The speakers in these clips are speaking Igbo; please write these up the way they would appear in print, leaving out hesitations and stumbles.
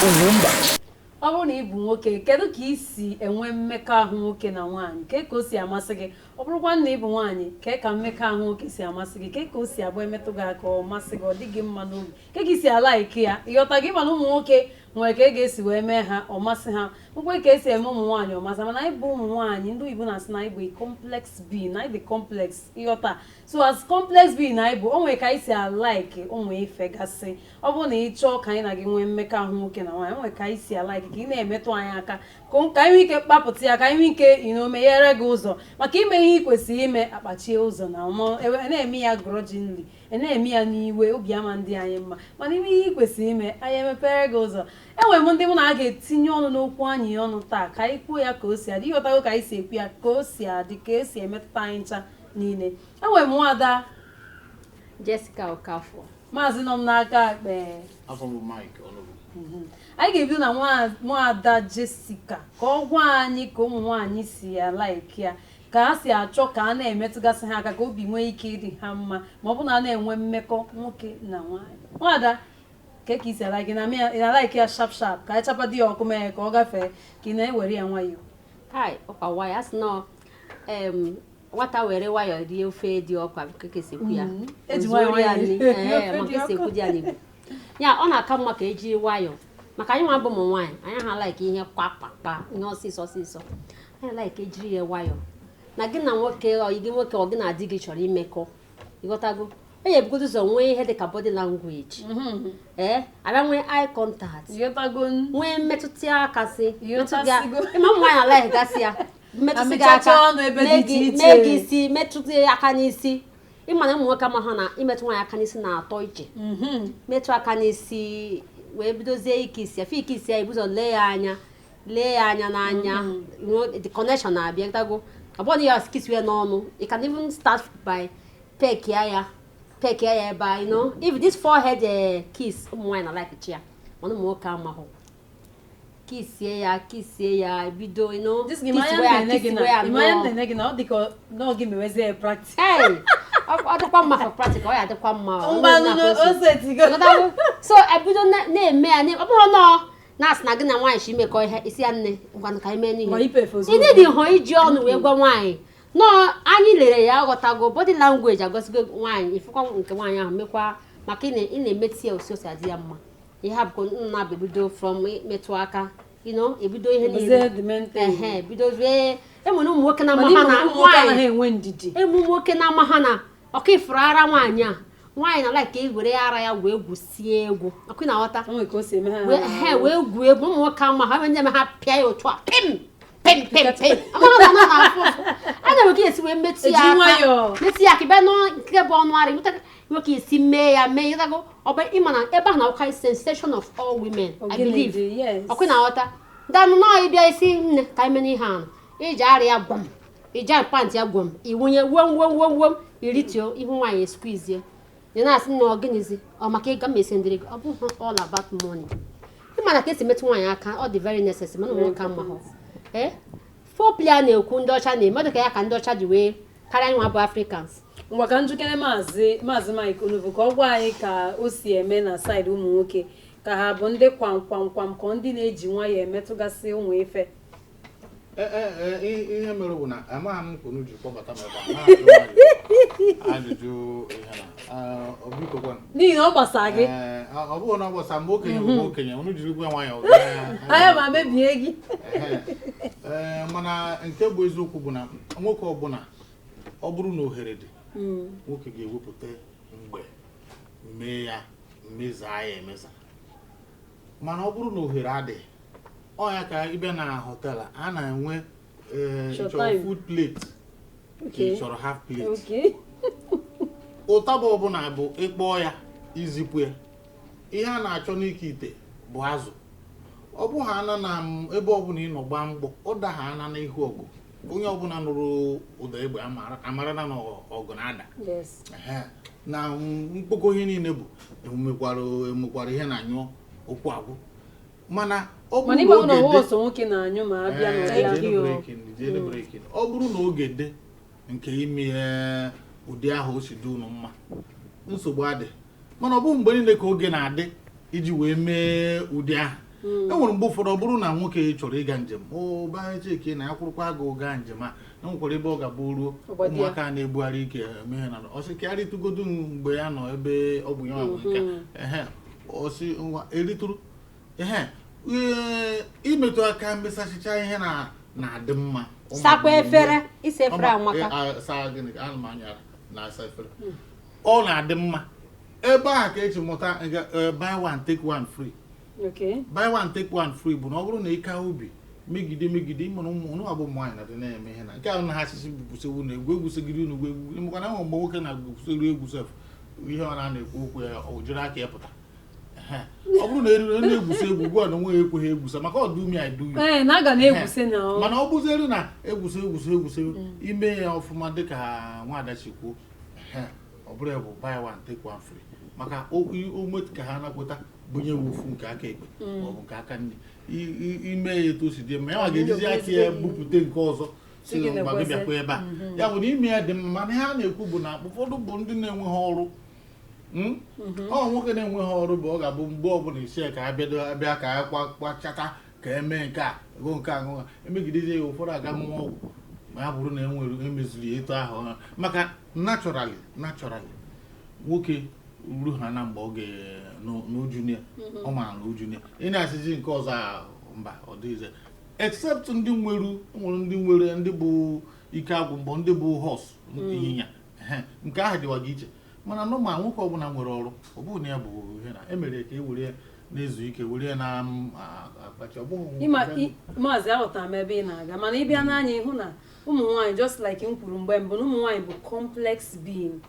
Ugwumba. Ọ bụrụ na ị bụ nwoke, kedu ka ị si enwe mmekọahụ nwoke na nwaanyị? Ke ka o si amasị gị? Ọ bụrụkwa na ị bụ nwaanyị, ke ka mmekọahụ nwoke si amasị gị? Ke ka o si abụ emetụ gị aka, ọ masị gị, ọ dị gị mma n'obi? Ke ka i si a-like ya? Ịghọta gị? Mana ụmụ nwoke nwere ka e ga-esi wee mee ha ọ masị ha, nwekwe ka esi eme ụmụ nwaanyị ọ masị ha. Mana anyị bụ ụmụ nwaanyị, ndị oyibo na-asị na anyị bụ a complex being, na anyị dị complex, ịghọta? So as complex being anyị bụ, o nwere ka anyị si a-like ụmụ ife gasị. Ọ bụrụ na ị chọọ ka anyị na gị nwee mmekọahụ nwoke na nwaanyị, o nwere ka anyị si a-like ka ị na-emetụ anyị aka, ka anyị nwee ike kpapụta ya, ka anyị nwee ike meghere gị ụzọ maka ime ihe ị kwesịrị ime. Akpachie ụzọ na na-eme ya grudgingly, na-eme ya n'iwe, obi ama ndị anyị mma. Mana ime ihe ị kwesịrị ime, anyị emepere gị ụzọ. Enwere m ndị mụ na a ga-etinye ọnụ n'okwu anyị ọnụ taa, ka anyị kwuo ya ka o si adị. Ịghọtago ka anyị si ekwu ya, ka o si adị, ka e si emetụta anyị ncha niile. Enwere m nwada Jessica Okafor. Maazị nọ m n'aka akpe. Afọ bụ Mike Ọnụgụ. Anyị ga-ebido na nwaada Jessica, ka ọ gwa anyị ka ụmụ nwaanyị si ya like ya, ka ha si achọ ka a na-emetụgasị ha aka, ka obi nwee ike ịdị ha mma, ma ọ bụ na a na-enwe mmekọ nwoke na nwaanyị. Nwaada, ka isi a-like na ị na-a-like ya sharp sharp, ka anyị chapado ya ọkụ, mee ka ọ gafee, ka ị na-ewere ya nwayọọ? Kai, ọkwa nwayọ. A sị nọ nwata were nwayọọ rie ofe dị ọkụ, ka ka esi ekwu ya. Eji Ozuoro nwayọọ ya nwayọọ nri. rie Ee, ofe maka dị esi ọkụ. ekwu dị ya n'Igbo ya, ọ na-aka mma ka ejiri nwayọọ, maka anyị nwa bụ ụmụ nwaanyị, anyị ha like ihe kwakpakpa, ihe ọsịsọ ọsịsọ. Anyị like ejiri ya nwayọọ na gị na nwoke, ọ gị nwoke, ọ gị na di gị chọrọ imekọ, ịghọtago? Onye ebugodo ụzọ nwee ihe dịka body language, ee, abịa nwee eye contact, Ịghọtago? nwee mmetụta aka sị metụ gị. Ịghọtasigo. Ịma ụmụ nwaanyị alaghị gasị ya metụsị gị Amịchacha aka ọnụ ebe dị mee iche gị iche. mee gị isi, metụta aka n'isi. Ịma na ụmụ nwoke amaghị na imetụ nwaanyị aka n'isi na-atọ iche. Metụ aka n'isi wee bidozie ike isi ya, ike isi ya, ibuzo lee ya anya, lee ya anya n'anya. The connection na-abịa tago. Ọ bụrụ na ya kiss ya n'ọnụ, you can even start by peck ya, ya peck ya ebe a, if this forehead kiss, ụmụ nwaanyị na like chi ya, mana ụmụ nwoke amahụ. Kissie ya, kissie ya, bido This gị kissiwe ya, kissiwe ya. Ịmanya Nnọọ. na-ene gị na ọ dị ka n'oge mewezie practice. Hey, ọ dịkwa mma for practical, ọ ya adịkwa mma. Ọ Mgbanụ na-akwa o setigo. Ịghọtago? So ebido na-eme ya, ọ bụrụ nọọ na-asị na gị na nwaanyị si imekọ ihe, isi ya, "Nne, ngwanụ ka anyị mee Ma n'ihe." ipefe ozugbo. Ịdị dị hụ iji ọnụ wee gwa nwaanyị nọọ anyị lere ya, ghọtago? Body language agosigo nwaanyị, ifụkwa nke nwaanyị ahụ mekwa, maka ị na-emetụ ya osi osi adị ya mma. Ihe ha bụkwa nna bụ ebido from metụ aka, ebido ihe niile. Bụzie the main thing. Ehe, bido zie. Enwere ụmụ nwoke na-ama Mana ha na ịma ụmụ nwoke anaghị nwaanyị enwe ndidi. Ụmụ nwoke na-ama ha na ọka ifuru ara nwaanyị a, nwaanyị na like ka e were ara ya wee gwusie egwu, ọkụ na-aghọta? O nwere ka o si eme ha. Wee he wee gwuo egwu. Ụmụ nwoke ama ha ndị eme ha pịa ya otu a, pim pim pim pim, ama na ọ na-afụ ụfụ. A na-enwe ka esi wee metụ ya Eji aka nwayọọ. metụ ya aka, bịa nọ nke bụ ọnụ ara, ịghọta? Nwoke esi mee ya mee, ịghọtago? Ọ bụ ịma na ebe ahụ na-awụkarị sensation of all women, I Ogene believe. dị, yes. Ọkụ na-aghọta danụ nọọ ịbịa isi, "Nne, ka anyị mee n'ihe ahụ." Iji ara ya gwam, iji pant ya gwam, iwunye wom wom wom wom, iritio ihu nwaanyị, squeeze. Ị na-asị na ọ gịnịzi? Ọ maka ịga ma esi ndịrị gị. Ọ bụghị all about money. Ịma na ka esi metụ nwaanyị aka, ọ dị very necessary, mana ụmụ nwoke amahụ. Ee, foreplay a na-ekwu, ndị ọcha na-eme, ọ dị ka ya ka ndị ọcha ji wee karịa anyị nwa bụ Africans. Ngwa, ka njikere maazị Mike Onovo ka ọ gwa anyị ka o si eme na side ụmụ nwoke, ka ha bụ ndị kwam kwam kwam, ka ndị na-eji nwayọọ emetụgasị ụmụ ife. Ee, ihe mere bụ na amaghị m ka unu ji kpọbata m ebe a na-ajụ m ajụjụ ihe na ọ biko kwanụ. N'ihi na ọ gbasara gị. Ee, ọ bụghị na ọ gbasa mgbe okenye bụ okenye, unu jiri gwa nwayọọ. Anya ma mebie gị. Ehe. Ee, mana nke bụ eziokwu bụ na nwoke ọbụla, ọ bụrụ na ohere dị, nwoke ga-ewepụta mgbe mee ya, mezaa ya emeza. Mana ọ bụrụ na ohere adịghị, ọ ya ka ịbịa na hotel a na-enwe, ee, Short ị chọrọ time. full plate ka ị chọrọ half plate. Ụtaba ọbụla bụ ịkpọọ ya, izipụ ya. Ihe a na-achọ n'ike ite bụ azụ. Ọ bụ ha ana na ebe ọbụla ị nọ gbaa mgbọ, ọ daha ana n'ihu ọgụ. Onye ọbụla nụrụ ụda egbe amara na ọgụ na-ada. Ehe. Na mkpokọ ihe niile bụ emumekwara emumekwara ihe na-anyụ okwu agwụ, mana ọ Mana bụrụ ịgba na na oge ọwa dị ọsọ nwoke na-anyụ ma abịa Ee, n'ụdị ahụ. jenu breaking, jenu breaking. Ọ bụrụ na oge dị nke ime ụdị ahụ o si dị unu mma, nsogbu adị. Mana ọ bụghị mgbe niile ka oge na-adị iji wee mee ụdị ahụ. E nwere mgbe ụfọdụ ọ bụrụ na nwoke chọrọ ịga njem, ụba cheke na ya kwụrụkwa agụ gaa njem a, e nwekwara ebe ọ ga-abụ ruo, Ọgbadị ya. ụmụaka na-ebugharị ike eme ihe na ọ sị ka ya rịtụgodu mgbe ya nọ ebe ọ bụ ya nwa nke a. Ehe, ọ sị ngwa eritụrụ ehe. Ee, imetụ aka mesachicha ihe na na-adị mma. Sakwa efere, isa efere amaka. Saa gịnị? Ana m anya na-asa efere, ọ na-adị mma. Ebe a ka eji mụta buy one take one free. Buy one take one free bụ na ọ bụrụ na ị ka obi megide megide ịmụrụ ụmụ ụnụ abụ ụmụ nwaanyị na-adị na-eme ihe na nke ahụ na ha asịsị bụsewu na egwu egwusigiri unu egwu egwu, ịmụkwa na enwe mgbe nwoke na-egwusiri egwu sef, ihe ọ na-ekwu okwu ya, o jiri aka ya pụta. Ehe. Ọ bụrụ na eriri na-egwusi egwu ugbu a na onwe ya ekweghị egwusa maka ọ do me I do you. Ee, na aga na-egwusi na ọ Mana ọ bụziere na egwusi egwusi egwusi ime ya ọfụma dịka nwaada si kwuo. Ehe, ọ bụrụ ya bụ buy one take one free, maka ome ka ha nakweta bunye ya ofu nke aka ekpe maọbụ nke aka nne. Ime ya etu o si dị mma, ya nwa ga-ejizi aka ya bupute nke ọzọ si Sị gị ngwa gị na-ekwesị. Bịakwa ebe a, ya bụ na ime ya dị mma, mana ihe a na-ekwu bụ na ụfọdụ bụ ndị na-enweghị ọrụ. Ọ nwoke na-enweghị ọrụ bụ ọ ga-abụ mgbe ọbụla isi ya ka abịa abịa ka a kwachata ka emee nke a go nke a gụ emegidezie ya, ụfọdụ aga mụọ ọgwụ ma ya bụrụ na enwere emeziri ya etu ahụ, maka naturally nwoke ru ha na mgbe ọ ga n'ujunia, ọ mara na ujunia ị na-asịzi nke ọzọ a, mba, ọ dịghịzi, except ndị nwere nwere ndị nwere ndị bụ ike agwụ mbọ, ndị bụ horse, ịnyịnya. Ehe, nke ahụ dịwa gị iche, mana normal nwoke ọbụla nwere ọrụ, ọ bụghị na ya bụ ihe na emere ka e were ya na-ezu ike, were ya na akpachi, ọ bụghị. Ịma maazị, aghọtara m ebe ị na-aga, mana ịbịa n'anya ịhụ na ụmụ nwaanyị, just like m kwuru mgbe mbụ, na ụmụ nwaanyị bụ complex being.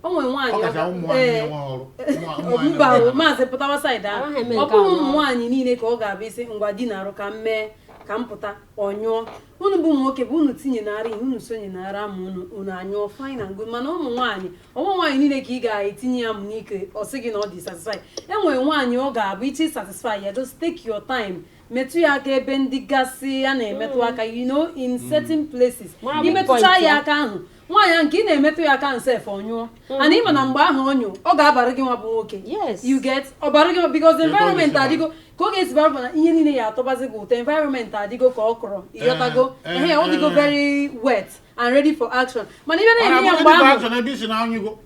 O nwere nwaanyị ọ kacha ụmụ nwaanyị Ee, na-enwe ọrụ. Ụmụ nwaanyị mba na-enwe o, maazị, pụtawa side ahụ. Anaghị eme Ọ nke bụghị ahụ. ụmụ nwaanyị niile ka ọ ga-abụ isi ngwa di na-arụ ka m mee ka m pụta ọnyụọ. Unu bụ ụmụ nwoke bụ unu tinye nara ihe unu sonye nara ama unu unu anyụọ, fine and good, mana ụmụ nwaanyị, ọnwa nwaanyị niile ka ị ga-etinye ya m n'ike ọ sị gị na ọ dị satisfy. Enwere nwaanyị ọ ga-abụ iche satisfy ya, just take your time, metụ ya aka ebe ndị gasị a na-emetụ aka, in certain places. Mara big Imetụcha point ya ya. aka ahụ, nwaanyị ahụ nke ị na-emetụ ya aka nsef ọnyụọ, and ịma na mgbe ahụ ọnyụ ọ ga-abara gị nwa bụ nwoke. Yes. You get, ọ bara gị because Ka ọ environment ga-esi bara. adịgo ka ọ ga-esi bara bụ na ihe niile ya atọbazi gị ụtọ. Environment adịgo ka ọ kọrọ, ịghọtago? Ehe, ọ dịgo very wet and ready for action, mana ibe na-eme ya mgbe ahụ action ebe isi na anyụgo.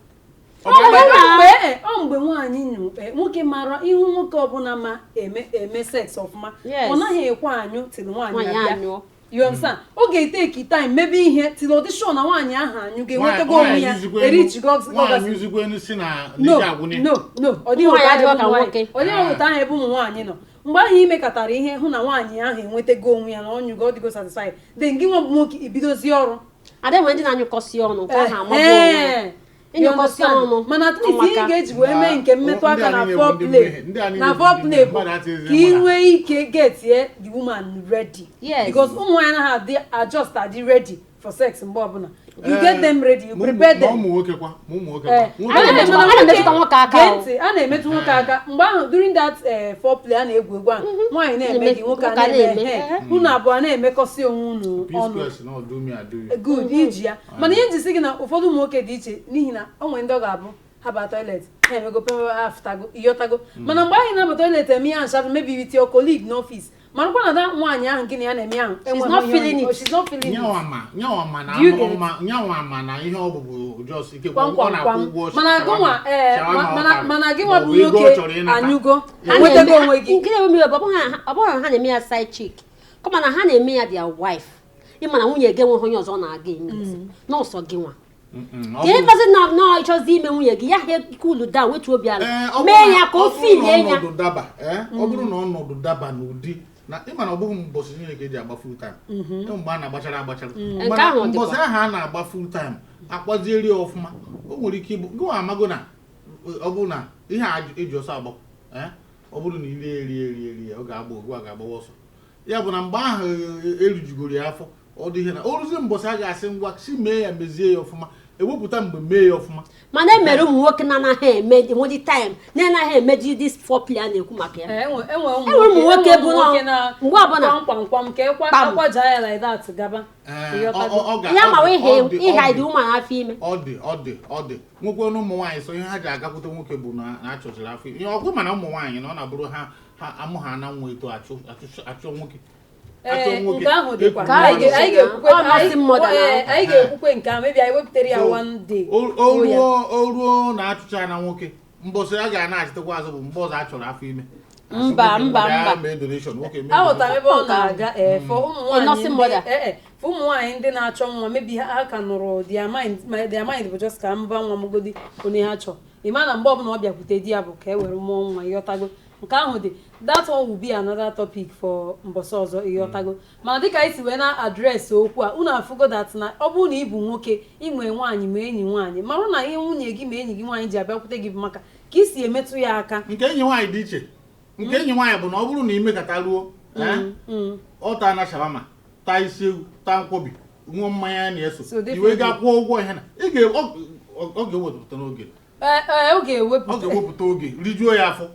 Ọ mgbe ọ mgbe nwaanyị nyụ nwoke mara ihu nwoke ọbụla ma eme eme sex ọfụma, ọ naghị ekwe anyụ till nwaanyị Nwaanyị abịa. anyụọ. You understand? Ọ ga-eteki time mebe ihe till ọ dị sure na nwaanyị ahụ anyụ ga-enwetago onwe ya, erichigo Nwaanyị orgasm. uzikwa enu si na No, n'ike agwụne. no, no, ọ dịghị Nwaanyị otu ahụ adịghị ebe ka ụmụ nwaanyị. nwoke. Ọ dịghị otu ahụ ebe ụmụ nwaanyị nọ. Mgbe ahụ imekọtara ihe hụ na nwaanyị ahụ enwetago onwe ya na ọnyụgo, ọ dịgo satisfied, then gị nwa bụ nwoke ibidozie ọrụ. Ada nwere ndị na-anyụkọsị ọnụ nke ahụ amagbu onwe ya. Ee. Ịnyụkọsị You understand? ọnụ Mana at least ihe ị amaka. ga-eji wee mee nke mmetụ Ndị aka a na niile bụ ndị foreplay mmehie. Ndị a niile na bụ ndị foreplay mmehie. bụ Mmadụ atịghịzi ka ị mmadụ. nwee ike get ye the woman ready, because ụmụ nwaanyị anaghị adị adjust, adị ready for sex mgbe ọbụla. You get them ready, you Ma prepare ma them. ụmụ nwoke kwa, ma ụmụ nwoke Ee, kwa. A na-emetụ mana a na-emetụta nwoke aka gee o. ntị, a na-emetụ nwoke aka mgbe ahụ during that foreplay a na-egwu egwu ahụ, nwaanyị na-eme gị, nwoke a Nwoke a na-eme na-eme. ehe. Unu abụọ na-emekọsị onwe unu P ọnụ. square na do me I do you. Good, iji ya, mana ihe njisi gị na ụfọdụ ụmụ nwoke dị iche, n'ihi na o nwere ndị ọ ga-abụ ha baa toilet, ha emego pepe aftago, ịghọtago? Mana mgbe anyị na-aba toilet eme ihe nshafụ, maybe with your colleague n'office, marakwa na da nwaanyị ahụ gị na ya na-eme ahụ She's not feeling it. She's not feeling it. Nyanwa ma na Do you get it? ọma, nyanwa ma na ihe ọ bụbu just ike Kwam ọ kwam na-akwụ kwam ụgwọ mana gụnwa ee shawarma ọ mana tara, mana gị nwa bụ maọbụ ego ọ nwoke chọrọ ịnata. anyụgo, Ha nwetago na-eme- onwe gị. Nke na-eme iwe bụ ọ bụghị na ha na-eme ya side chick, kama na ha na-eme ya their wife. Ịma na nwunye gị enweghị onye ọzọ ọ na-aga eme nọọsọ gị nwa Mm, ọ ka bụrụ- ịbazi na nọọ ịchọzi ime nwunye gị ya ha cool down, wetu obi ala, Ee, ọ bụrụ mee na- ya ka o ọ bụrụ na filie ya. ọnọdụ daba, ee, ọ bụrụ na ọnọdụ daba n'ụdị na ịma na ọ bụghị mbọsị niile ka eji agba full time. Enwe mgbe a na-agbachara agbachara. Nke Mana ahụ dịkwa. mbọsị ahụ a na-agba full time akwazieri ya ọfụma, o nwere ike ịbụ gị nwa amago na ọ bụrụ na ihe a eji ọsọ agba, ee, ọ bụrụ na irie erie erie erie, ọ ga-agba ogwu a ga-agbawa ọsọ. Ya bụ na mgbe ahụ erijugoro ya afọ, ọ dị ihe na o ruzie mbọsị a ga-asị ngwa si mee ya, mezie ya ọfụma, ewepụta mgbe mee ya ọfụma. Mana e mere ụmụ nwoke na-anaghị eme enwedị time, na-anaghị emeji this foreplay a na-ekwu maka ya. Enwe enwe ụmụ Enwere ụmụ nwoke enwe bụ ụmụ nwoke na mgbe ọbụla kwam kwam kwam ka ekwa Kpam. akwaja ya like that gaba. Ee, Ịghọtago? ọ ya ma ọ wee dị- ọ ịha dị- dị ụmụ afọ ime. Ọ dị nwekwa na ụmụ nwaanyị so ihe ha ji agakwute nwoke bụ na na achọchiri afọ ihe ọgwụ, mana ụmụ nwaanyị na ọ na-abụrụ ha Ha amụ ha na nwa eto achụ achụ achụ nwoke, achụ Ee, nwoke. nke ahụ dịkwa. Nke ahụ Anyị dịkwa. anyị ga-ekwukwe. Ọ masị mmadụ na- Ee, anyị ga-ekwukwe nke ahụ, maybe anyị wepụtara ya So, one day. o o Kwuo ya. ruo, o ruo na achụcha na nwoke, mbọsị a ga na-achịtakwa azụ bụ mgbe ọzọ a chọrọ afọ ime. Asị Mba, nwoke mba, bịa mba. mee donation, nwoke mee Aghọtara m donation. ebe ọ na-aga. Ee, for ụmụ nwaanyị Nursing ndị mother. ee, for ụmụ nwaanyị ndị na-achọ nwa, maybe ha ka nụrụ, their mind bụ just ka mba nwa mgodi onye ha chọọ. Ị ma na mgbe ọbụla ọ bịakwute di ya bụ ka e were mụọ nwa, ịghọtago? Nke ahụ dị, that one will be another topic for mbọsị ọzọ, ịghọtago? Mana dịka anyị si wee na address okwu a, unu afụgo that na ọ bụrụ na ị bụ nwoke, inwe nwaanyị ma enyi nwaanyị, mara na ihe nwunye gị ma enyi gị nwaanyị ji abịakwute gị bụ maka ka ị si emetụ ya aka. Nke enyi nwaanyị dị iche. Nke enyi nwaanyị bụ na ọ bụrụ na imekata ruo, ọ taa na shawarma, taa isi ewu, taa nkwobi, ṅụọ mmanya ya na-eso, So i wee definitely. gaa kwụọ ụgwọ ihe na ị ga ọ ga-ewepụta n'oge. Ee, ọ ga-ewepụta. Ọ ga-ewepụta oge rijuo ya afọ.